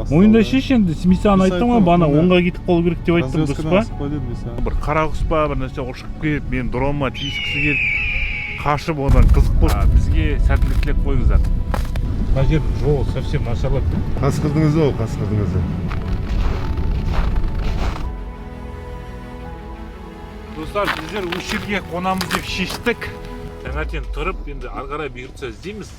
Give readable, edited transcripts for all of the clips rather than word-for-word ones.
Мойындайшы енді, мен саған айттым ғой, бағана оңға кетіп қалу керек деп айттым, дұрыс Развязкадан па? асықпа дедім мен саған. Бір қара құс па, бір нәрсе ұшып келіп, менің дроныма тиіскісі келіп, қашып, одан қызық болды. Бізге сәттілік тілеп қойыңыздар. Мына жердің жолы совсем нашарлап кетті. Қасқырдың ізі ол, қасқырдың ізі. Достар, біздер осы жерге қонамыз деп шештік. Таңертең тұрып, енді ары қарай бұйыртса іздейміз.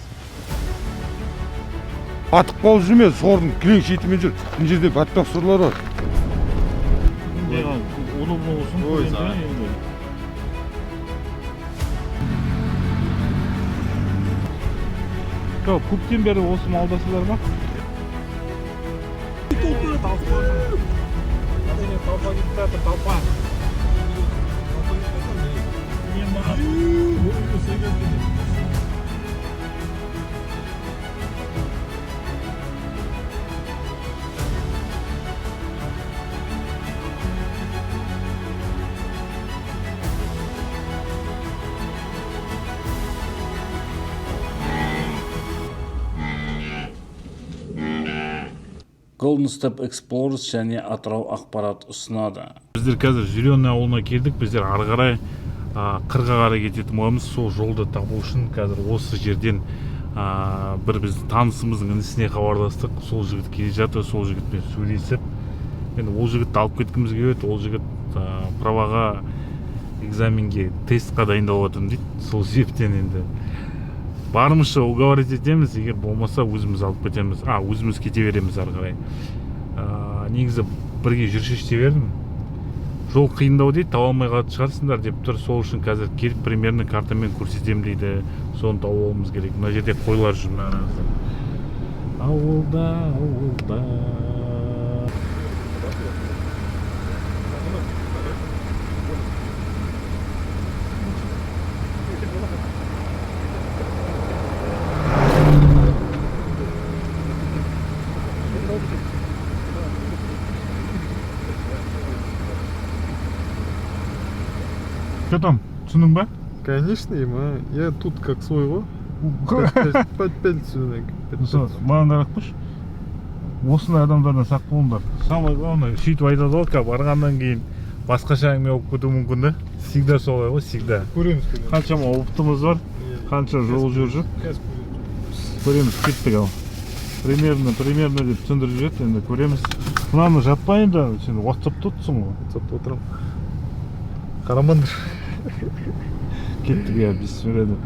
Батып қалып жүрме, сордың кілең шетімен жүр. Мына жерде батпақ сорлар бар. Удобно болсын. Ой, за. Жоқ, көптен бері осы малдасыздар ма? Толпа кетіп жатыр, толпа. Golden Step Explorers және Атырау ақпарат ұсынады. Біздер қазір Зеленый ауылына келдік. Біздер ары қарай қырға қарай кететін боламыз. Сол жолды табу үшін қазір осы жерден бір біздің танысымыздың інісіне хабарластық. Сол жігіт келе жатыр, сол жігітпен сөйлесіп, енді ол жігітті алып кеткіміз келеді. Ол жігіт праваға экзаменге, тестқа дайындалып жатырмын дейді. Сол себептен енді барымызша уговорить етеміз, егер болмаса, өзіміз алып кетеміз, өзіміз кете береміз ары қарай. Негізі бірге жүрсеші деп едім, жол қиындау дейді, таба алмай қалатын шығарсыңдар деп тұр. Сол үшін қазір келіп, примерно картамен көрсетемін дейді, соны тауып алуымыз керек. Мына жерде қойлар жүр, мына қараңыздар. Ауылда, ауылда. Что там, түсіндің ба? Конечно, ема. Я тут как свой ғой. Пять түсінік. Маған қарап қойшы, осындай адамдардан сақ болыңдар. Самое главное, сөйтіп айтады ғой, қазір барғаннан кейін басқаша әңгіме болып кетуі мүмкін да. Всегда солай ғой, всегда. Көреміз, көреміз. Қаншама опытымыз бар, қанша жол жүріп Қазір көреміз. Көреміз, кеттік. Ал примерно, примерно деп түсіндіріп жіберді, енді көреміз. Мынаны жаппа енді, сен Ватсапта отырсың ғой. WhatsAppта отырамын. Қарамаңдар. Кеттік, иә, бисмилля деп.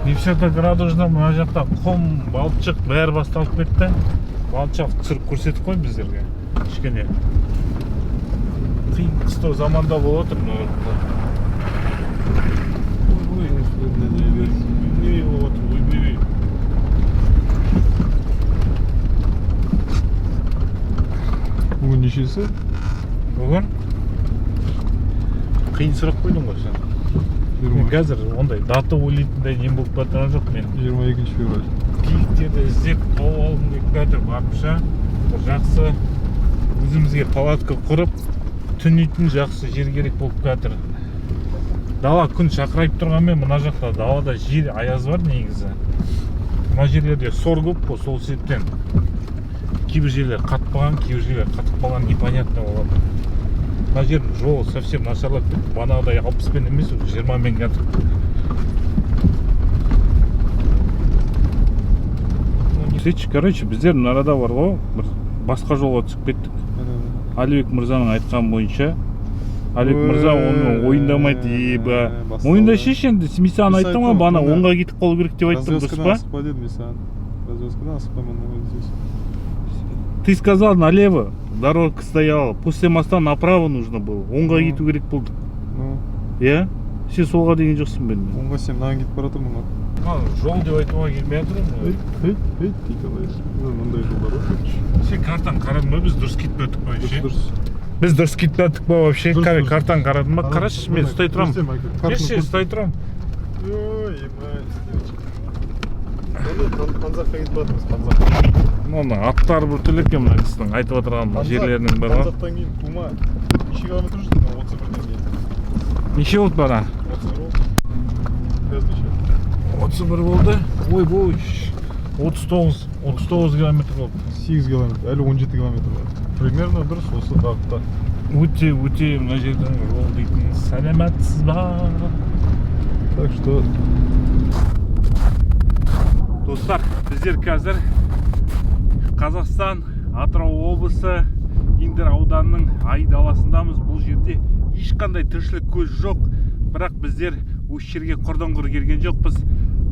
Не все так радужно. Мына жақта құм, балшық, бәрі басталып кетті. Ландшафт түсіріп көрсетіп қой біздерге. Кішкене қиын қыстау заманда болып отыр мына жақта. Ой, ой, не болып отыр, ойбай. Бүгін нешесі? Бүгін қиын сұрақ қойдың ғой сен. Мен қазір ондай дата ойлайтындай нем болып жатқан жоқ мен. 22 февраль. Киіктерді іздеп тауып алғым келіп жатыр барымша. Бір жақсы өзімізге палатка құрып түнейтін жақсы жер керек болып жатыр. Дала күн шақырайып тұрғанмен, мына жақта далада жел, аяз бар негізі. Мына жерлерде сор көп қой, сол себептен кейбір жерлер қатпаған, кейбір жерлер қатып қалған, непонятно болады. Мына жердің жолы совсем нашарлап кетті, бағанағыдай 60-пен емес, уже 20-мен келатыр. Сөйтші, короче, біздер мына арада бар ғой, бір басқа жолға түсіп кеттік. Әлібек мырзаның айтқан бойынша. Әлібек мырза оны ойындамайды, еба. Басталды. Мойындайшы енді, мен саған Мен айттым ғой, айттым, бағана мына оңға кетіп қалу керек деп айттым, дұрыс Развязкадан па? асықпа дедім мен саған. Развязкадан асықпа, мына вот здесь. Ты сказал налево, дорога стояла. После моста направо нужно было. Оңға Ну. кету керек болды. Ну, Иә? Сен солға деген жоқсың бе енді? оңға сен мынаған кетіп бара жатырмын ғой. Жол деп айтуға келмей жатырмын Ей, ғой. ей, ей дейді ана. Мындай жолдар ғой, короче. Сен картаны қарадың ба, біз дұрыс кетіп жатық па Дұрыс, вообще? дұрыс. Біз дұрыс кетіп жаттық па вообще? Дұрыс, дұрыс. Картаны қарадың ба? Қарашы, мен ұстай тұрамын. Көрсем, әке, картаны Берші, көрсем. ұстай тұрамын. Ой, ебать. Қанзаққа кетіп жатырмыз, Қанзақ. Мына аттары біртүрлі екен мына кісінің айтып отырған жерлерінің бірі ғой. Қанзақтан кейін Тума неше километр жүрдік? 31-ден кейін. Неше болды бара? 31 болды. Қазір неше? 31 болды. Ойбой. 39, 39 километр болды. 8 километр, әлі 17 километр бар. Примерно дұрыс осы бағытта. Өте, өте мына жердің жол дейтін. Сәлеметсіз ба? Так что Достар, біздер қазір Қазақстан Атырау облысы Индер ауданының айдаласындамыз. Бұл жерде ешқандай тіршілік көз жоқ, бірақ біздер осы жерге құрдан құр келген жоқпыз.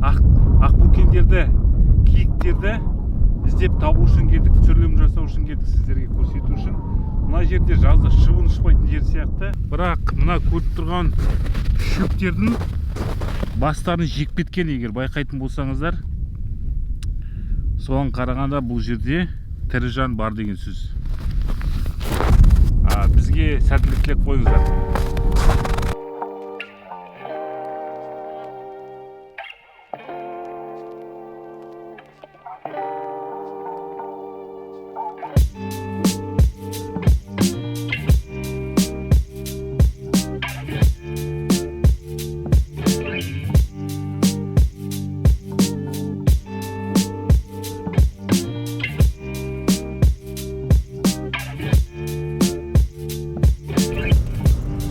Ақбөкендерді, киіктерді іздеп табу үшін келдік, түсірілім жасау үшін келдік, сіздерге көрсету үшін. Мына жерде жазда шыбын ұшпайтын жер сияқты, бірақ мына көріп тұрған шөптердің бастарын жеп кеткен, егер байқайтын болсаңыздар. Соған қарағанда бұл жерде тірі жан бар деген сөз. Бізге сәттілік тілеп қойыңыздар.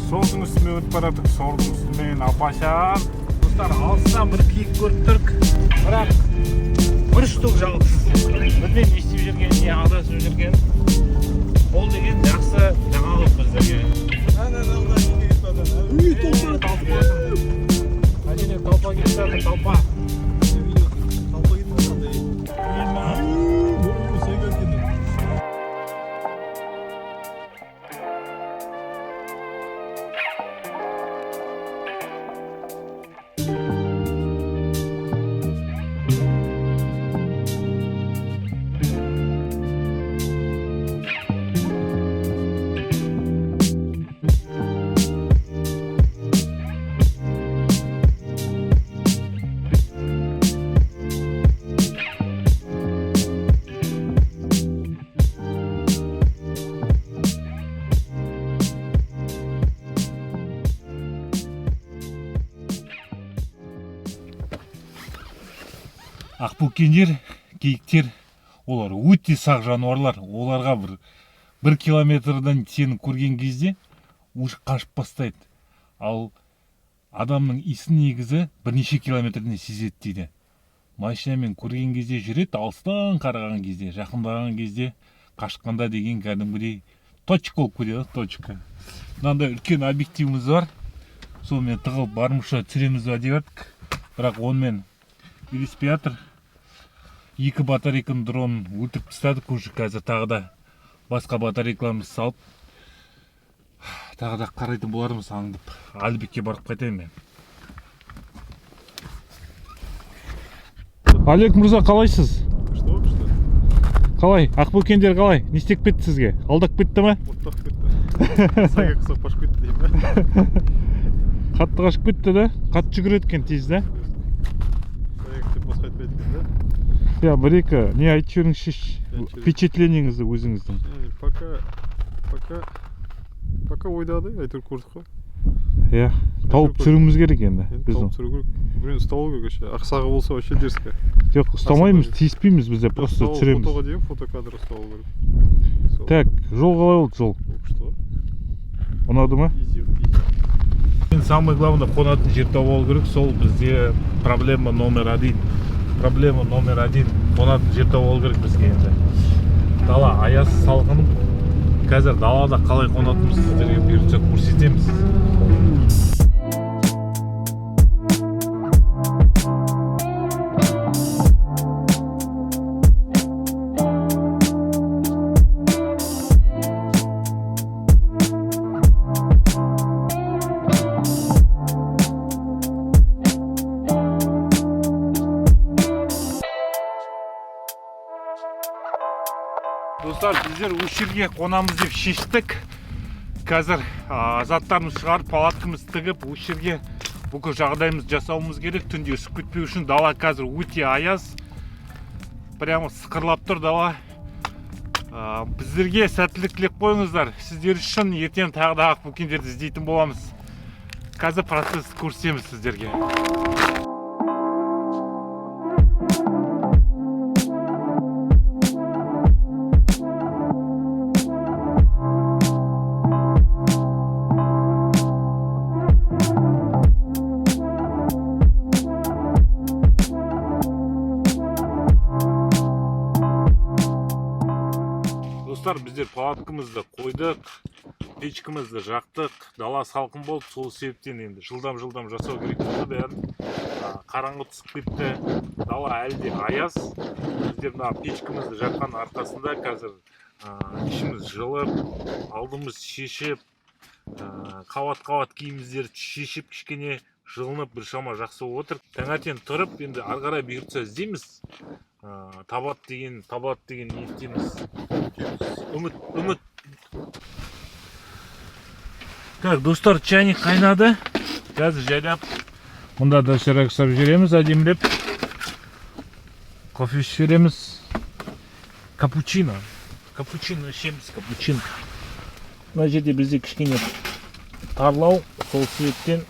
Сордың үстімен өтіп бара жатырмық, сордың үстімен, апашан. Достар, алыстан бір киік көріп тұрық, бірақ бір штук жалғыз. Білмеймін не істеп жүрген, не адасып жүрген. Ол деген жақсы жаңалық біздерге. Толпа. Әне толпа кетіп жатыр, толпа. Толпа кетіп жатқандай. Ема. Ой, Ақбөкендер, киіктер, олар өте сақ жануарлар. Оларға бір километрден сені көрген кезде уже қашып бастайды. Ал адамның иісін негізі бірнеше километрден сезеді дейді. Машинамен көрген кезде жүреді, алыстан қараған кезде, жақындаған кезде қашқанда деген кәдімгідей точка болып кетеді, точка. Мынандай үлкен объективіміз бар. Сонымен тығылып барымызша түсіреміз ба деп едік. Бірақ онымен үйлеспей жатыр. Екі батарейканы дрон өлтіріп тастадық уже, қазір тағы да басқа батарейкаларымызды салып тағы да қарайтын болармыз аңдып. Әлібекке барып қайтайын мен. Олег мырза, қалайсыз? Что? Что? Қалай? Ақбөкендер қалай? Не істеп кетті сізге? Алдап кетті ма? Оттап кетті. Сайға құсап қашып кетті деймін ба? Қатты қашып кетті да? Қатты жүгіреді екен тез да? Сайға деп босқа айтпайды екен да? Иә, бір-екі не айтып жіберіңізші, Айтып жіберейін. впечатлениеңізді өзіңіздің. Пока ойдағыдай, әйтеуір көрдік қой. Иә, тауып түсіруіміз керек енді. Енді Біздің. тауып түсіру керек. Біреуін ұстап алу керек вообще. Ақсағы болса вообще дерзко. Жоқ, ұстамаймыз, тиіспейміз бізде, просто Ұстап алу, түсіреміз. Фотоға дейін фотокадр ұстап алу керек. Сол. Так, жол қалай болды, жол? Ол күшті ғой. Ұнады ма? Изи, изи. Енді самое главное қонатын жер тауып алу керек, сол бізде проблема номер один. Проблема номер один. Қонатын жер тауып алу керек бізге енді. Дала аяз, салқын. Қазір далада қалай қонатынымызды сіздерге бұйыртса көрсетеміз. Достар, біздер осы жерге қонамыз деп шештік. Қазір заттарымызды шығарып, палаткамызды тігіп, осы жерге бүкіл жағдайымызды жасауымыз керек. Түнде үсіп кетпеу үшін. Дала қазір өте аяз. Прямо сықырлап тұр дала. Біздерге сәттілік тілеп қойыңыздар. Сіздер үшін ертең тағы да ақбөкендерді іздейтін боламыз. Қазір процессті көрсетеміз сіздерге. Достар, біздер палаткамызды қойдық, печкамызды жақтық. Дала салқын болды, сол себептен енді жылдам-жылдам жасау керек болды бәрін. Қараңғы түсіп кетті, дала әлі де аяз. Біздер мына печкамызды жаққан арқасында қазір ішіміз жылып, алдымыз шешіп, қабат-қабат киіміміздерді шешіп, кішкене жылынып, біршама жақсы болып отыр. Таңертең тұрып, енді ары қарай бұйыртса іздейміз. Табады деген ниеттеміз. Үміт, үміт. Так, достар, чайник қайнады. Қазір жайлап мұнда доширак жасап жібереміз әдемілеп. Кофе ішіп жібереміз. Капучино. Капучино ішеміз, капучино. Мына жерде бізде кішкене тарлау, сол себептен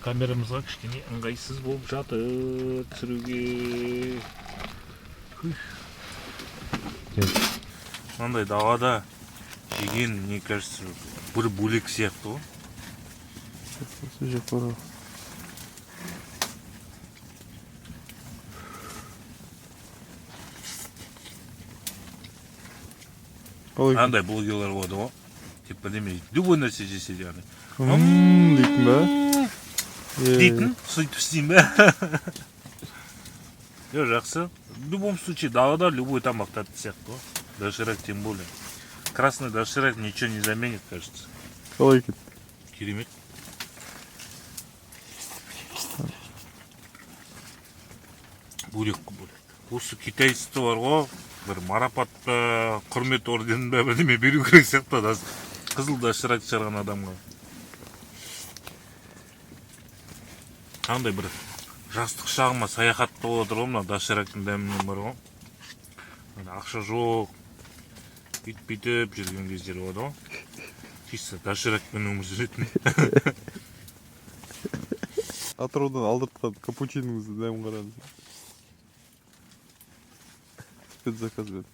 камерамызға кішкене ыңғайсыз болып жатыр түсіруге. Мынандай далада жеген, мне кажется, бір бөлек сияқты ғой. Жеп қара. Қалай екен? Андай блогерлар болады ғой, типа бірдеме, любой нәрсе жесе де андай Ммм дейтін ба? Е, дейтін, сөйтіп істеймін ба? Жоқ, жақсы. В любом случае далада любой тамақ тәтті сияқты ғой. Доширак тем более. Красный доширак ничего не заменит, кажется. Қалай екен? Керемет. Бөлек қой, бөлек. Осы китайцты бар ғой, бір марапат па, құрмет орденін ба, бірдеме беру керек сияқты да, қызыл доширак шығарған адамға. Қандай бір жастық шағыма саяхат болып отыр ғой мына доширактың дәмінен бар ғой. Ана ақша жоқ, бүйтіп бүйтіп жүрген кездер болады ғой. Чисто доширакпен өмір сүретін. Атыраудан алдыртқан капучиноңызды дәмін қараңыз. Спецзаказбен.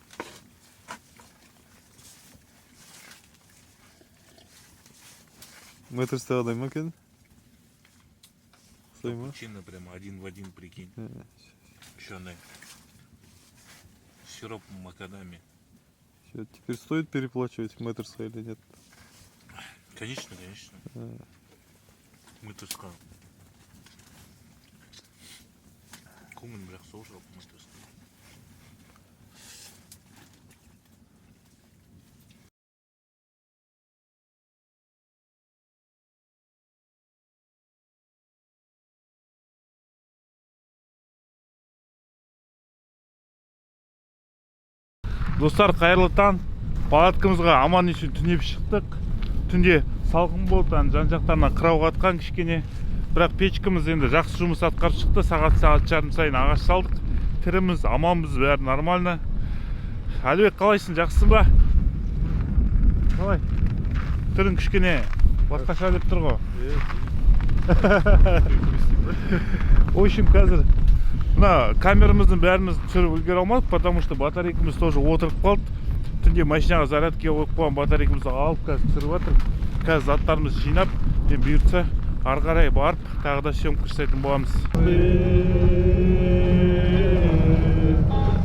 Метрстағыдай ма екен? Ұқсай ма? Капучино прямо один в один, прикинь. Еще андай сироп макадамия. Всё, теперь стоит переплачивать Метрса или нет? Конечно, конечно. Мытерсқа. Көңілім бірақ сол жалпы Мытерсқа. Достар, қайырлы таң. Палаткамызға аман есен түнеп шықтық. Түнде салқын болды, ана жан жақтарынан қырау қатқан кішкене. Бірақ печкамыз енді жақсы жұмыс атқарып шықты. Сағат сағат жарым сайын ағаш салдық. Тіріміз, аманбыз, бәрі нормально. Әлібек, қалайсың, жақсысың ба? Қалай? Түрің кішкене басқаша деп тұр ғой. В общем, қазір мына камерамыздың бәріміз түсіріп үлгере алмадық, потому что батарейкамыз тоже отырып қалды. Түнде машинаға зарядкаға қойып қойған батарейкамызды алып қазір түсіріп жатыр. Қазір заттарымызды жинап, енді бұйыртса ары қарай барып тағы да съемка жасайтын боламыз.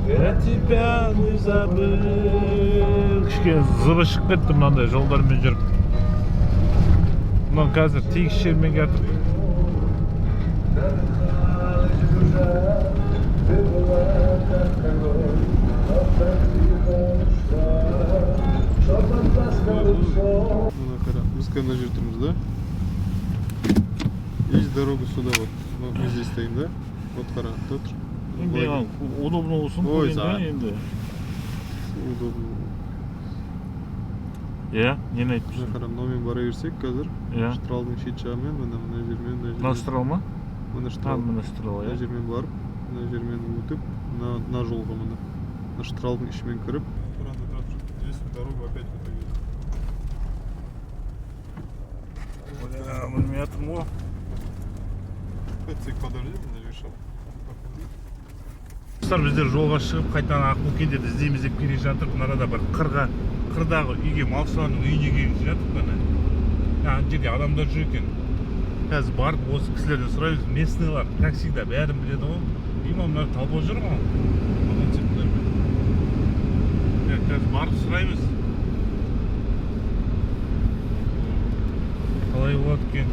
Я тебя не забыл. Кішкене зыбы шығып кетті мынандай жолдармен жүріп. Мынау қазір тегіс жермен келатыр. Мына қара, біз қазір мына жерде тұрмыз да. Есть дорога сюда вот. Мы здесь стоим, да? Вот қара, тұр. Иә, нені айтып Мына тұрсың? қара, мынаумен бара берсек қазір. Иә. Штралдың шет жағымен, мына мына жермен, мына Мынау жермен. Штрал ма? Мына А, Штрал. мына Штрал, Мына иә. жермен барып, мына жермен өтіп, мына мына жолға, мына. Мына Штралдың ішімен кіріп. Здесь дорога опять в итоге. Бля, білмей жатырмын ғой. Пять подожди, мына жерге шығып. Достар, біздер жолға шығып, қайтадан ақбөкендерді іздейміз деп келе жатырмық. Мына арада бір қырға, қырдағы үйге, малшылардың үйіне келіп жатырмық. Міне, ана жерде адамдар жүр екен. Қазір барып осы кісілерден сұраймыз. Местныйлар, как всегда, бәрін біледі ғой. Има, мына толпа жүр ғой мотоциклдермен. Иә, қазір барып сұраймыз, қалай болады екен.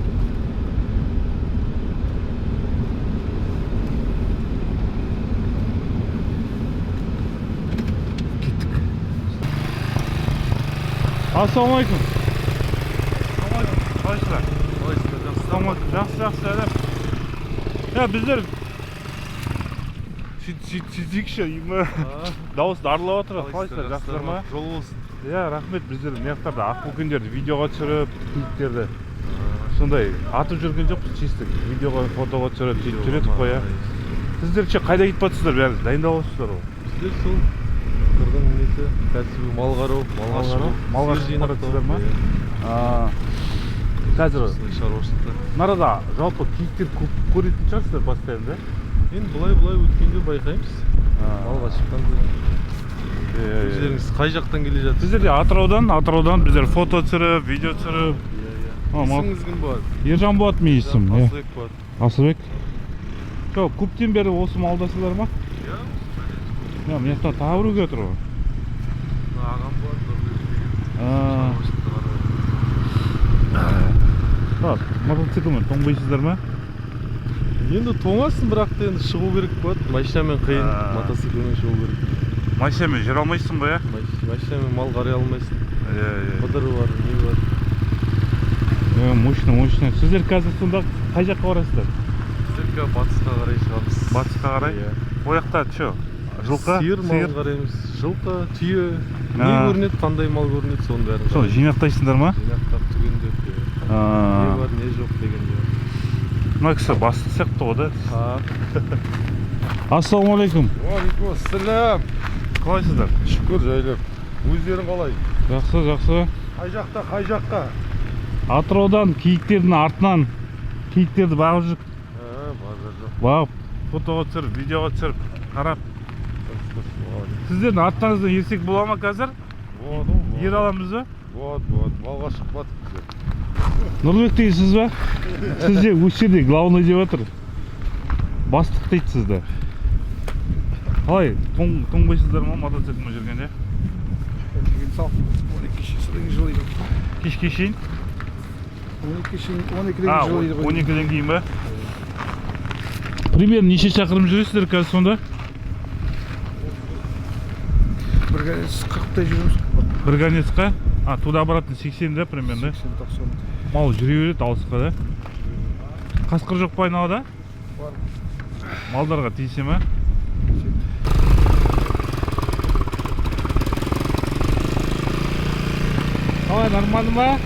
Кеттік. Ассалаумағалейкум! Ассалаумағалейкум! Қалайсыздар? Ассалаумағалейкум! Жақсы, жақсы. Әлем иә. Біздер сөйтейікші, има, дауыс дарылап жатыр. Қалайсыздар, жақсылар ма? Жол болсын. Иә, рахмет. Біздер мына жақтарда ақбөкендерді видеоға түсіріп, киіктерді сондай атып жүрген жоқпыз, чисто видеоға, фотоға түсіріп, сөйтіп жүредік қой. Иә, сіздер ше, қайда кетіп жатсыздар? Бәріңіз дайындалып отырсыздар ғой. Біздер сол қырдың несі, кәсібі мал қарау, малға Мал шығу. қарау? Малға Сиыр шығып жинақтау, баратсыздар ма? Иә. А, қазір Осындай шаруашылықта. мына арада жалпы киіктер көп көретін шығарсыздар постоянно, да? Енді былай былай өткенде байқаймыз. Малға шыққанда. Иә, иә. Өздеріңіз қай жақтан келе жатырсыз? Біздер де Атыраудан, Атыраудан. Біздер фото түсіріп, видео түсіріп. Иә, иә. А, Есіміңіз кім болады? Ержан болады менің есімім, иә. Асылбек болады. Асылбек. Жоқ, көптен бері осы малдасыздар ма? Иә. Иә, мына жақта тағы біреу келе тұр ғой. Мына ағам болады, Нұрбек деген. А. Шаруашылықта қарау. Так, мотоциклмен тоңбайсыздар ма? Енді тоңасың, бірақ та енді шығу керек болады. Машинамен қиын, А. мотоциклмен шығу керек. Машинамен жүре алмайсың ғой, иә? Машинамен мал қарай алмайсың. Иә, иә. Қыдыр бар, не бар. Иә, мощно, мощно. Сіздер қазір сонда қай жаққа барасыздар? Біздер қазір батысқа қарай шығамыз. Батысқа қарай? Иә. Ол жақта че? Жылқы? Сиыр малын қараймыз, жылқы, түйе. Не А. көрінеді, қандай мал көрінеді, соның бәрін Сол қараймыз. жинақтайсыңдар ма? Жинақтап, түгендеп, иә. Не А, бар, не жоқ дегенде. Мына кісі бастық сияқты ғой, да? Ha. Ассалаумағалейкум! Уағалейкум ассалам. Қалайсыздар? Шүкір, жайлап. Өздерің қалай? Жақсы, жақсы. Қай жақта, қай жаққа? Атыраудан, киіктердің артынан, киіктерді бағып жүр. А, базар жоқ. Бағып, фотоға түсіріп, видеоға түсіріп, қарап. Сіздердің арттарыңыздан ерсек бола ма қазір? Болады ғой. Ере аламыз ба? Болады, болады. Малға шықпадық біздер. Нұрлыбек деген сіз ба? Сіз де осы жерде главный деп жатыр, бастық дейді сізді. Қалай, тоңбайсыздар ма мотоциклмен жүргенде? 12 содан кейін жылиды. Кешке шейін? 12 шейін, 12-ден А, кейін жылиды ғой. 12-ден кейін ба? Примерно неше шақырым жүресіздер қазір сонда? Бір конец 40-тай жүреміз. Бір конецқа, а, туда обратно 80 да, примерно? 80, 90. Мал жүре береді алысқа, да? Қасқыр жоқ па айналада? Бар. Малдарға тиісе ма? Тиіседі. Қалай, нормально ма?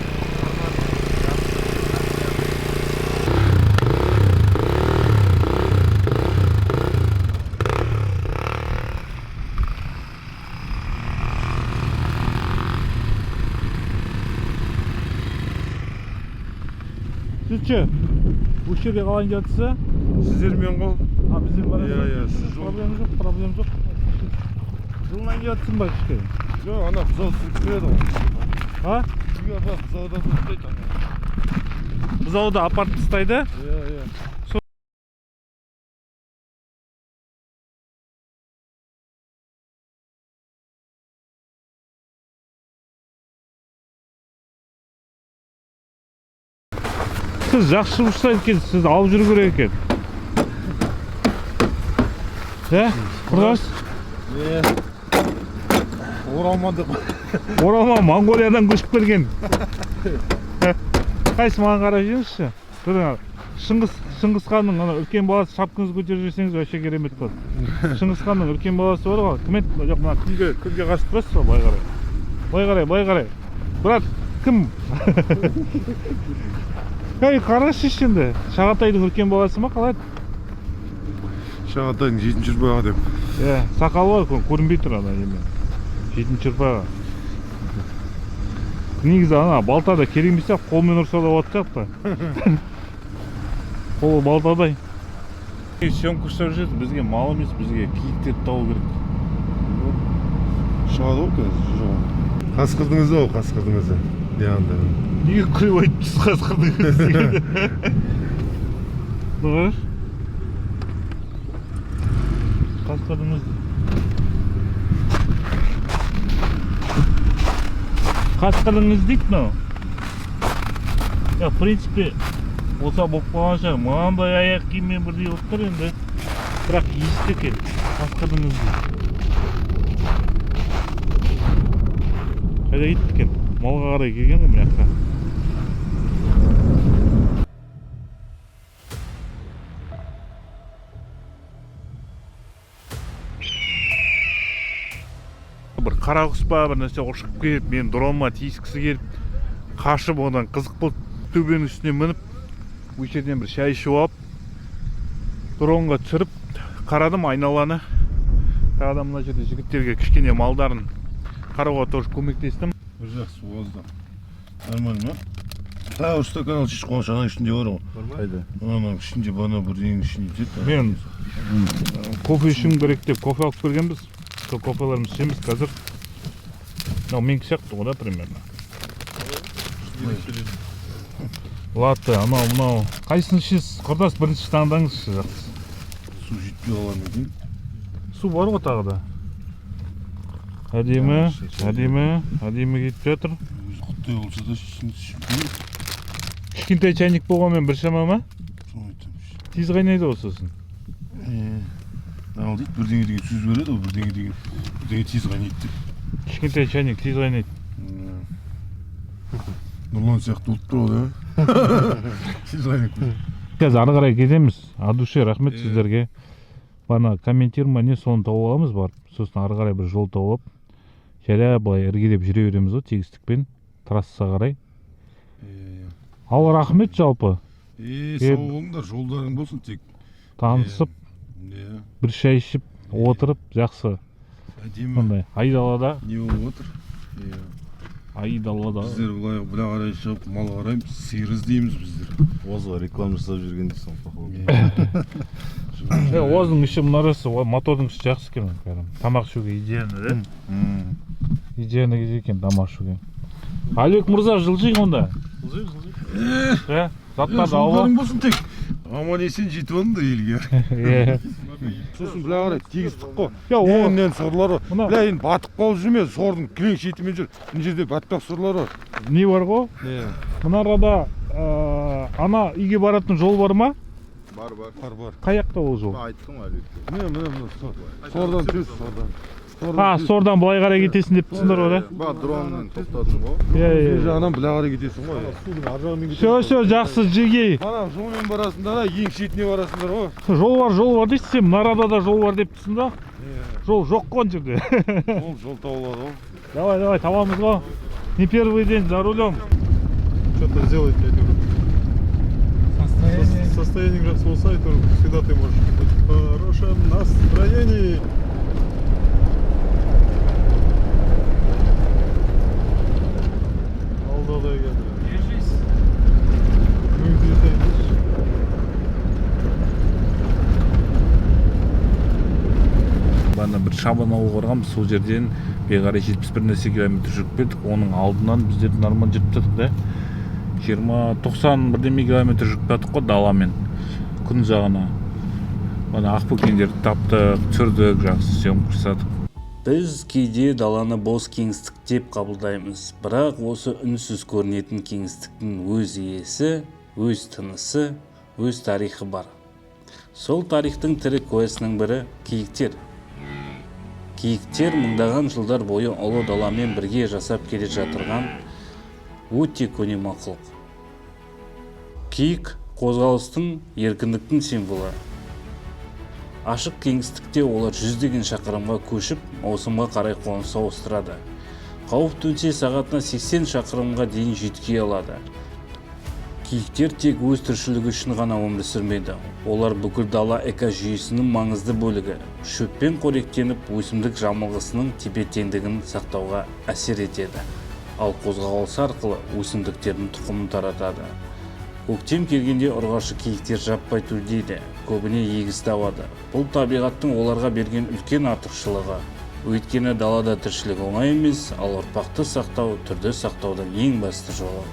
Сіз ше, осы жерде қалайын деп жатсыз? Сіздермен ғой. А, бізбен барасыз? Иә, иә, сіз жол- Проблема жоқ, проблема жоқ. Жылынан келіп жатсың ба кішкене? Жоқ, ана бұзау түсіріп ғой. А? Үйге апарып бұзауды тастайды ана. Бұзауды апарып тастайды? Иә, иә. Сіз жақсы жұмыс жасайды екенсіз, сіз алып жүру керек екен. Иә, құрдас? Не? Оралман деп. Оралман, Моңғолиядан көшіп келген. Қайсы, маған қарап жүріңізші. Бір ана Шыңғыс ханның ана үлкен баласы, шапкаңызды көтеріп жүрсеңіз, вообще керемет болады. Шыңғыс ханның үлкен баласы бар ғой. Кім еді? Жоқ, мына күнге қарсы тұрасыз ба? Былай қарай. Былай қарай, былай қарай. Брат, кім? Ей, қарашы енді. Шағатайдың үлкен баласы ма, қалай? Шағатайдың жетінші ұрпағы деп. Иә, сақалы бар, көрінбей тұр ана немен. Жетінші ұрпағы. Негізі ана балта да керек емес сияқты, қолмен ұрса да болатын сияқты. Қолы балтадай. Съемка жасап жүреді, бізге мал емес, бізге киіктерді табу керек. Шығады ғой қазір, жоқ. Қасқырдың ізі ғой, қасқырдың ізі. Яғни. Неге күліп айтып тұрсыз қасқырдың ізі дегенде? Қарашы. Қасқырдың ізі. Қасқырдың ізі дейді мынау. Я, в принципе, болса болып қалған шығар. Мынандай аяқ киіммен бірдей болып тұр енді. Бірақ иісті екен. Қасқырдың ізі дейді. Қайда кетті екен? Малға қарай келген ғой мына жаққа. Бір қара құс па, бір нәрсе ұшып келіп, менің дроныма тиіскісі келіп, қашып, одан қызық болды. Төбенің үстіне мініп, осы жерден бір шай ішіп алып, дронға түсіріп қарадым айналаны. Тағы да мына жерде жігіттерге кішкене малдарын қарауға тоже көмектестім. Бір жақсы уазда. Нормально ма? Тағы бір стакан алып шеш, Қуаныш, ананың ішінде бар ғой. Қайда? Ананың ішінде, бана бірдеңенің ішінде жетеді. Мен кофе ішуім керек деп кофе алып келгенбіз. Сол кофелерімізді ішеміз қазір. Мынау менікі сияқты ғой да, примерно. Латте, анау мынау. Қайсысын ішесіз? Құрдас, бірінші таңдаңызшы, жақсы. Су жетпей қалар ма екен? Су бар ғой тағы да. Әдемі, әдемі, әдемі кетіп жатыр. Өзі құттай болса да ішін ішіп. Кішкентай чайник болғанмен біршама ма? Соны айтамын. Тез қайнайды ғой сосын. Мынау дейді, бірдеңе деген сөз береді ғой, бірдеңе деген, бірдеңе тез қайнайды деп. Кішкентай чайник тез қайнайды. Нұрлан сияқты болып тұр ғой, да? Тез қайнайды. Қазір ары қарай кетеміз. От души рахмет сіздерге. Бана комментир ма не, соны тауып аламыз барып. Сосын ары қарай бір жол тауып алып, жайлап былай іргелеп жүре береміз ғой тегістікпен трассаға қарай. Ал рахмет жалпы. Сау болыңдар, жолдарың болсын тек. Танысып, бір шай ішіп, отырып, жақсы. Әдемі. Мындай айдалада. Не болып отыр? Айдалада. Біздер былай қарай шығып мал қараймыз, сиыр іздейміз біздер. УАЗға реклама жасап жүрген дейсің, походу. УАЗдың іші мынарасы, мотордың іші жақсы екен кәдімгі. Тамақ ішуге идеально, да? Идеально екен тамақ ішуге. Алик мырза, жылжиық онда. Жылжиық, жылжиық. Иә, заттарды алып ал. Жолдарың болсын тек. Аман есен жетіп алыңдар елге. Иә. Сосын былай қарай тегістік қой. Я, о, Нен сорлар бар. Мына- Былай енді батып қалып жүрме, сордың кілең шетімен жүр. Мына жерде батпақ сорлар бар. Не бар ғой? Мына арада ана үйге баратын жол бар ма? Бар, бар. Бар, бар. Қай жақта ол жол? Айттым ғой Әлібекке. Міне, міне, міне. Сордан түс, сордан. А, сордан былай қарай кетесің деп тұрсыңдар ғой, да? Ба, дронмен тоқтадым ғой. Иә, Бер иә. жағынан былай қарай кетесің ғой. Судың ар жағымен кетесің. Все, все, жақсы, жігей. Ана жолмен барасыңдар да, ең шетіне барасыңдар ғой. Жол бар, жол бар дейсің, сен мына арада да жол бар деп тұрсың да. Жол жоқ қой ана жерде. Ол жол табылады ғой. Давай, давай, табамыз ғой. Не первый день за рулем. Что-то сделать, я говорю. Состояние. Состояние жақсы болса, әйтеуір всегда ты можешь быть в хорошем настроении. Алда да келді. Держись. Мөңкілдей дейші. Бана бір шабан ауылға барғанбыз, сол жерден бері қарай 71 нәрсе километр жүріп келдік. Оның алдынан біздер нормально жүріп тұрдық да. 20-90 бірдеме километр жүріп келдік қой даламен күн жағына. Бана ақбөкендерді таптық, түсірдік, жақсы съемка жасадық. Біз кейде даланы бос кеңістік деп қабылдаймыз, бірақ осы үнсіз көрінетін кеңістіктің өз иесі, өз тынысы, өз тарихы бар. Сол тарихтың тірі куәсінің бірі – киіктер. Киіктер мыңдаған жылдар бойы ұлы даламен бірге жасап келе жатырған өте көне мақұлық. Киік – қозғалыстың, еркіндіктің символы. Ашық кеңістікте олар жүздеген шақырымға көшіп, маусымға қарай қоныс ауыстырады. Қауіп төнсе, сағатына 80 шақырымға дейін жүйткей алады. Киіктер тек өз тіршілігі үшін ғана өмір сүрмейді. Олар бүкіл дала экожүйесінің маңызды бөлігі. Шөппен қоректеніп, өсімдік жамылғысының тепе-теңдігін сақтауға әсер етеді. Ал қозғалысы арқылы өсімдіктердің тұқымын таратады. Көктем келгенде ұрғашы киіктер жаппай төлдейді, көбіне егіз табады. Бұл табиғаттың оларға берген үлкен артықшылығы. Өйткені далада тіршілік оңай емес, ал ұрпақты сақтау түрді сақтаудың ең басты жолы.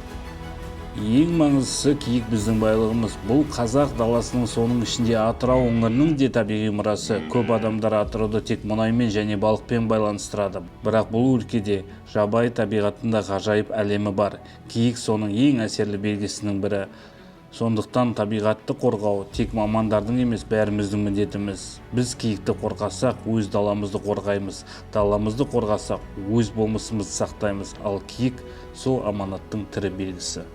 Ең маңыздысы, киік біздің байлығымыз. Бұл қазақ даласының, соның ішінде Атырау өңірінің де табиғи мұрасы. Көп адамдар Атырауды тек мұнаймен және балықпен байланыстырады, бірақ бұл өлкеде жабайы табиғаттың да ғажайып әлемі бар. Киік соның ең әсерлі белгісінің бірі. Сондықтан табиғатты қорғау тек мамандардың емес, бәріміздің міндетіміз. Біз киікті қорғасақ, өз даламызды қорғаймыз, даламызды қорғасақ, өз болмысымызды сақтаймыз. Ал киік сол аманаттың тірі белгісі.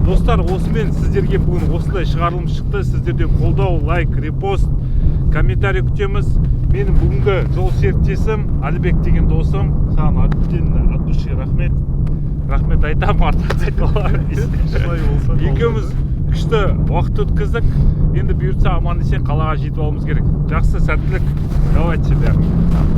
Достар, осымен сіздерге бүгін осындай шығарылым шықты. Сіздерден қолдау, лайк, репост, комментарий күтеміз. Менің бүгінгі жол серіктесім Әлібек деген досым. Саған әбден от души рахмет, рахмет айтамын, артық айтып. Шынайы болса. Екеуміз күшті уақыт өткіздік. Енді бұйыртса, аман есен қалаға жетіп алуымыз керек. Жақсы, сәттілік, давайте бәрін.